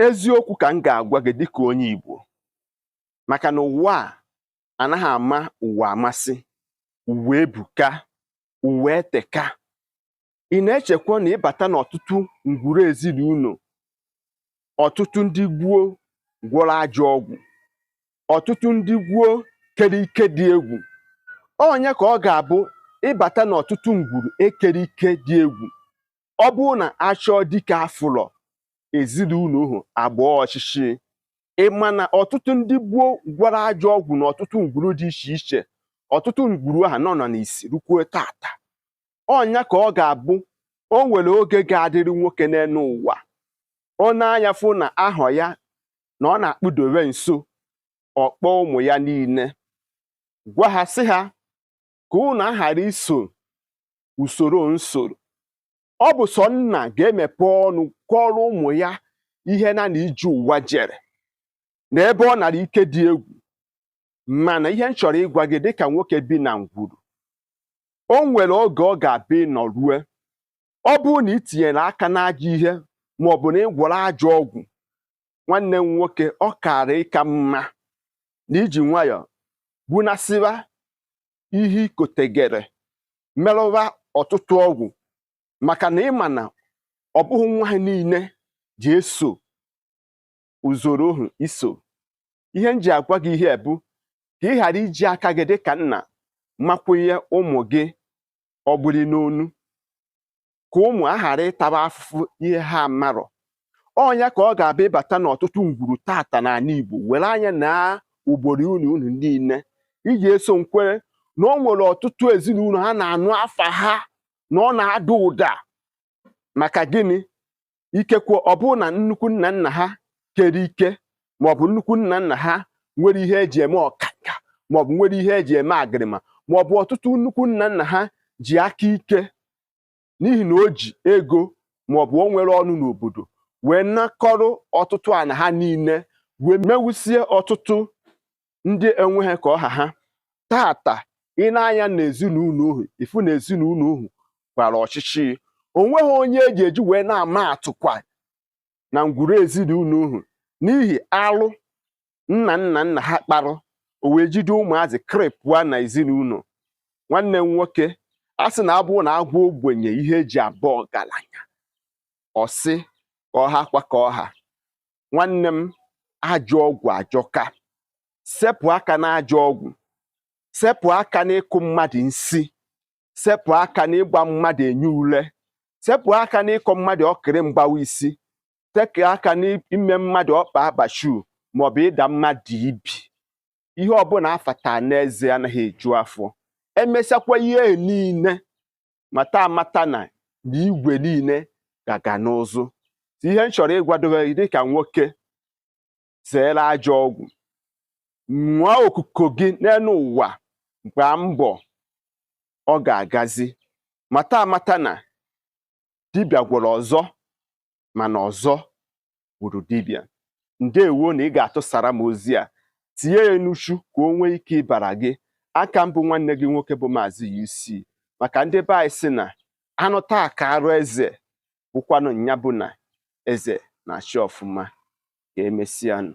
Eziokwu ka m ga-agwa gị dịka onye Igbo, maka na ụwa a anaghị ama ụwa amasị, ụwa ebuka, ụwa eteka. Ị na-echekwa na ịbata n'ọtụtụ ngwuru ezinụlọ, ọtụtụ ndị gboo gwọrọ ajọ ọgwụ, ọtụtụ ndị gboo kere ike dị egwu. Onye ka ọ ga-abụ ịbata n'ọtụtụ ngwuru ekere ike dị egwu, ọ bụrụ na achọọ dike afụlọ ezinụlọ ahụ agbaa ọchịchị. Ị ma na ọtụtụ ndị gboo gwọrọ ajọ ọgwụ na ọtụtụ ngwuru dị iche iche, ọtụtụ ngwuru ahụ nọ n'isi rukwuo tata. Ọnya ka ọ ga-abụ o nwere oge ga-adịrị nwoke n'elu ụwa, ọ na-anya fụ na ahọ ya na ọ na-akpụdowe nso, ọ kpọọ ụmụ ya niile gwa ha sị ha ka unu aghara iso usoro nsoro. Ọ bụ sọ nna ga-emepe ọnụ kọrọ ụmụ ya ihe na na ije ụwa jere na ebe ọ nara ike dị egwu. Mana ihe m chọrọ ịgwa gị dịka nwoke bi na ngwuru, o nwere oge ọ ga-abịa ịnọ rue, ọ bụrụ na ị tinyere aka n'ajọ ihe maọbụ na ị gwọrọ ajọ ọgwụ, nwanne m nwoke, ọ kaara ịka mma na iji nwayọọ gbunasịwa ihe ikotegere, merụwa ọtụtụ ọgwụ, maka na ịma na ọ bụghị nwa ha niile ji eso usoro ohu iso. Ihe m ji agwa gị ihe bụ ka ị ghara iji aka gị dịka nna makwụnye ụmụ gị ọgbụrị n'onu, ka ụmụ aghara ịtaba afụfụ ihe ha marọ. Ọnya ka ọ ga-abịa ịbata n'ọtụtụ ngwuru tata n'ala Igbo, were anya na ugboro unu unu niile iji eso nkwere na o nwere ọtụtụ ezinụlọ ha na-anụ afa ha na ọ na-ada ụda. Maka gịnị? Ikekwe ọ bụrụ na nnukwu nna nna ha kere ike, maọbụ nnukwu nna nna ha nwere ihe eji eme ọkanga, maọbụ nwere ihe eji eme agịrịma, maọbụ ọtụtụ nnukwu nna nna ha ji aka ike n'ihi na o ji ego maọbụ o nwere ọnụ n'obodo wee nakọrọ ọtụtụ ana ha niile, wee mewusie ọtụtụ ndị enweghị ka ọha ha. Tata ị na-anya na ezinụlọ ohu, ifu na ezinụlọ ohu gbara ọchịchị, onweghị onye eji eji wee na-ama atụkwa na ngwuru ezinụlọ ohu n'ihi alụ nna nna nna ha kparụ, o wee jide ụmụazị krịpụa na ezinụlọ. Nwanne m nwoke, a sị na abụ na agwa ogbenye ihe eji abụ ọgaranya, ọ sị ka ọha kwa ka ọha. Nwanne m, ajọ ọgwụ ajọka. Sepụ aka n'ajọ ọgwụ, sepụ aka n'ịkụ mmadụ nsi, sepụ aka n'ịgba mmadụ enye ule, sepụ aka n'ịkọ mmadụ ọkịrị mgbawa isi, sepụ aka n'ime mmadụ ọkpa akpashu maọbụ ịda mmadụ ibi. Ihe ọbụla afata n'eze anaghị eju afọ. Emesakwa ihe niile, mata amata na igwe niile gaga n'ụzụ. Ihe m chọrọ ịgwadobe gị dịka nwoke, zeere ajọ ọgwụ, nwa okuko gị n'elu ụwa, gbaa mbọ ọ ga-agazi. Mata amata na dibịa gwọrọ ọzọ, mana ọzọ gburu dibịa. Ndewo na ị ga-atụsara m ozi a, tinye ya n'uchu ka o nwee ike ịbara gị. Aka mbụ nwanne gị nwoke bụ Maazị UC, maka ndị be anyị sị na anụ taa ka arụ eze bụkwanụ nya bụ na eze na-achị ọfụma. Ka emesịanụ.